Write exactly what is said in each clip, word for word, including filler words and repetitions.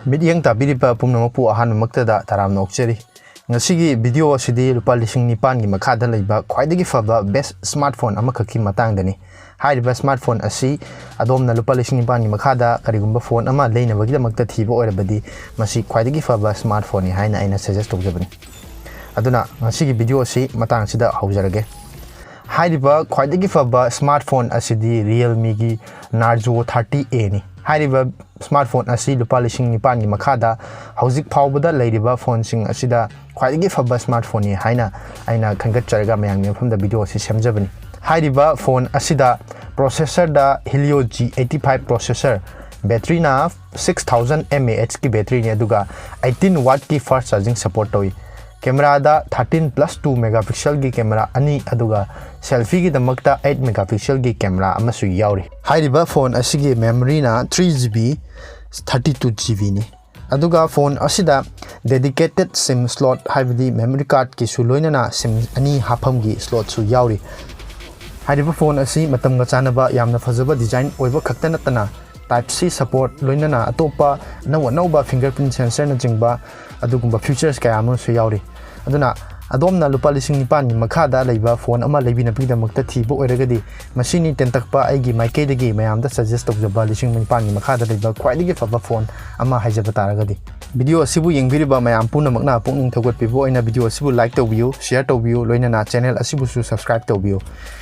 ꯃꯤꯠꯌꯦꯡ ꯇꯥꯕꯤꯔꯤꯕ ꯄꯨꯝꯅꯃꯛꯄꯨ ꯑꯍꯥꯟꯕꯃꯛꯇꯗ ꯇꯔꯥꯝꯅ ꯑꯣꯛꯆꯔꯤ꯫ ꯉꯁꯤꯒꯤ ꯚꯤꯗꯤꯑꯣ ꯑꯁꯤꯗꯤ ꯂꯨꯄꯥ ꯂꯤꯁꯤꯡ ꯅꯤꯄꯥꯟꯒꯤ ꯃꯈꯥꯗ ꯂꯩꯕ ꯈ꯭ꯋꯥꯏꯗꯒꯤ ꯐꯕ best smartphone ꯑꯃꯈꯛꯀꯤ ꯃꯇꯥꯡꯗꯅꯤ꯫ ꯍꯥꯏꯔꯤꯕ smartphone ꯑꯁꯤ ꯑꯗꯣꯝꯅ ꯂꯨꯄꯥ ꯂꯤꯁꯤꯡ ꯅꯤꯄꯥꯟꯒꯤ ꯃꯈꯥꯗ ꯀꯔꯤꯒꯨꯝꯕ phone ꯑꯃ ꯂꯩꯅꯕꯒꯤꯗꯃꯛꯇ ꯊꯤꯕ ꯑꯣꯏꯔꯕꯗꯤ, ꯃꯁꯤ ꯈ꯭ꯋꯥꯏꯗꯒꯤ ꯐꯕ smartphoneꯅꯤ ꯍꯥꯏꯅ ꯑꯩꯅ suggest ꯇꯧꯖꯕꯅꯤ꯫ ꯑꯗꯨꯅ ꯉꯁꯤꯒꯤ ꯚꯤꯗꯤꯑꯣ ꯑꯁꯤ ꯃꯇꯥꯡ ꯑꯁꯤꯗ ꯍꯧꯖꯔꯒꯦ꯫ ꯍꯥꯏꯔꯤꯕ ꯈ꯭ꯋꯥꯏꯗꯒꯤ ꯐꯕ smartphone ꯑꯁꯤꯗꯤ Realmeꯒꯤ Narzo thirty Aꯅꯤ꯫ ꯍꯥꯏꯔꯤꯕ smartphone ꯑꯁꯤ ꯂꯨꯄꯥ ꯂꯤꯁꯤꯡ ꯅꯤꯄꯥꯟꯒꯤ ꯃꯈꯥꯗ ꯍꯧꯖꯤꯛ ꯐꯥꯎꯕꯗ ꯂꯩꯔꯤꯕ phoneꯁꯤꯡ ꯑꯁꯤꯗ ꯈ꯭ꯋꯥꯏꯗꯒꯤ ꯐꯕ smartphoneꯅꯤ ꯍꯥꯏꯅ ꯑꯩꯅ ꯈꯟꯒꯠꯆꯔꯒ ꯃꯌꯥꯝꯒꯤ ꯃꯐꯝꯗ ꯚꯤꯗꯤꯑꯣ ꯑꯁꯤ ꯁꯦꯝꯖꯕꯅꯤ꯫ ꯍꯥꯏꯔꯤꯕ phone ꯑꯁꯤꯗ processorꯗ Helio G eighty five processor, batteryꯅ six thousand mAhꯀꯤ batteryꯅꯤ, ꯑꯗꯨꯒ eighteen wattꯀꯤ fast charging support ꯇꯧꯏ꯫ Cameraꯗ thirteen plus two megapixelꯒꯤ camera ꯑꯅꯤ, ꯑꯗꯨꯒ selfieꯒꯤꯗꯃꯛꯇ eight megapixelꯒꯤ camera ꯑꯃꯁꯨ ꯌꯥꯎꯔꯤ꯫ ꯍꯥꯏꯔꯤꯕ phone ꯑꯁꯤꯒꯤ memoryꯅ three GB, thirty two GBꯅꯤ꯫ ꯑꯗꯨꯒ phone ꯑꯁꯤꯗ dedicated SIM slot, ꯍꯥꯏꯕꯗꯤ memory cardꯀꯤꯁꯨ ꯂꯣꯏꯅꯅ SIM ꯑꯅꯤ ꯍꯥꯞꯐꯝꯒꯤ slotꯁꯨ ꯌꯥꯎꯔꯤ꯫ ꯍꯥꯏꯔꯤꯕ phone ꯑꯁꯤ ꯃꯇꯝꯒ ꯆꯥꯟꯅꯕ ꯌꯥꯝꯅ ꯐꯖꯕ design ꯑꯣꯏꯕ ꯈꯛꯇ ꯅꯠꯇꯅ, Type C support ꯂꯣꯏꯅꯅ ꯑꯇꯣꯞꯄ ꯑꯅꯧ ꯑꯅꯧꯕ fingerprint sensorꯅꯆꯤꯡꯕ ꯑꯗꯨꯒꯨꯝꯕ features ꯀꯌꯥ ꯑꯃꯁꯨ ꯌꯥꯎꯔꯤ꯫ ꯑꯗꯨꯅ ꯑꯗꯣꯝꯅ ꯂꯨꯄꯥ ꯂꯤꯁꯤꯡ ꯅꯤꯄꯥꯟꯒꯤ ꯃꯈꯥꯗ ꯂꯩꯕ phone ꯑꯃ ꯂꯩꯕꯤꯅꯕꯒꯤꯗꯃꯛꯇ ꯊꯤꯕ ꯑꯣꯏꯔꯒꯗꯤ, ꯃꯁꯤꯅꯤ ꯇꯦꯟꯇꯛꯄ ꯑꯩꯒꯤ ꯃꯥꯏꯀꯩꯗꯒꯤ ꯃꯌꯥꯝꯗ suggest ꯇꯧꯖꯕ ꯂꯤꯁꯤꯡ ꯅꯤꯄꯥꯟꯒꯤ ꯃꯈꯥꯗ ꯂꯩꯕ ꯈ꯭ꯋꯥꯏꯗꯒꯤ ꯐꯕ phone ꯑꯃ ꯍꯥꯏꯖꯕ ꯇꯥꯔꯒꯗꯤ꯫ ꯚꯤꯗꯤꯑꯣ ꯑꯁꯤꯕꯨ ꯌꯦꯡꯕꯤꯔꯤꯕ ꯃꯌꯥꯝ ꯄꯨꯝꯅꯃꯛꯅ ꯄꯨꯛꯅꯤꯡ ꯊꯧꯒꯠꯄꯤꯕ ꯑꯣꯏꯅ ꯚꯤꯗꯤꯑꯣ ꯑꯁꯤꯕꯨ like ꯇꯧꯕꯤꯌꯨ, share ꯇꯧꯕꯤꯌꯨ, ꯂꯣꯏꯅꯅ channel ꯑꯁꯤꯕꯨꯁꯨ subscribe ꯇꯧꯕꯤꯌꯨ꯫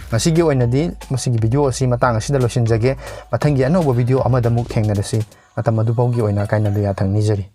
ꯉꯁꯤꯒꯤ ꯑꯣꯏꯅꯗꯤ ꯃꯁꯤꯒꯤ ꯚꯤꯗꯤꯑꯣ ꯑꯁꯤ ꯃꯇꯥꯡ ꯑꯁꯤꯗ ꯂꯣꯏꯁꯤꯟꯖꯒꯦ꯫ ꯃꯊꯪꯒꯤ ꯑꯅꯧꯕ ꯚꯤꯗꯤꯑꯣ ꯑꯃꯗ ꯑꯃꯨꯛ ꯊꯦꯡꯅꯔꯁꯤ꯫ ꯃꯇꯝ ꯑꯗꯨꯐꯥꯎꯒꯤ ꯑꯣꯏꯅ ꯀꯥꯏꯅꯕ ꯌꯥꯊꯪ ꯅꯤꯖꯔꯤ꯫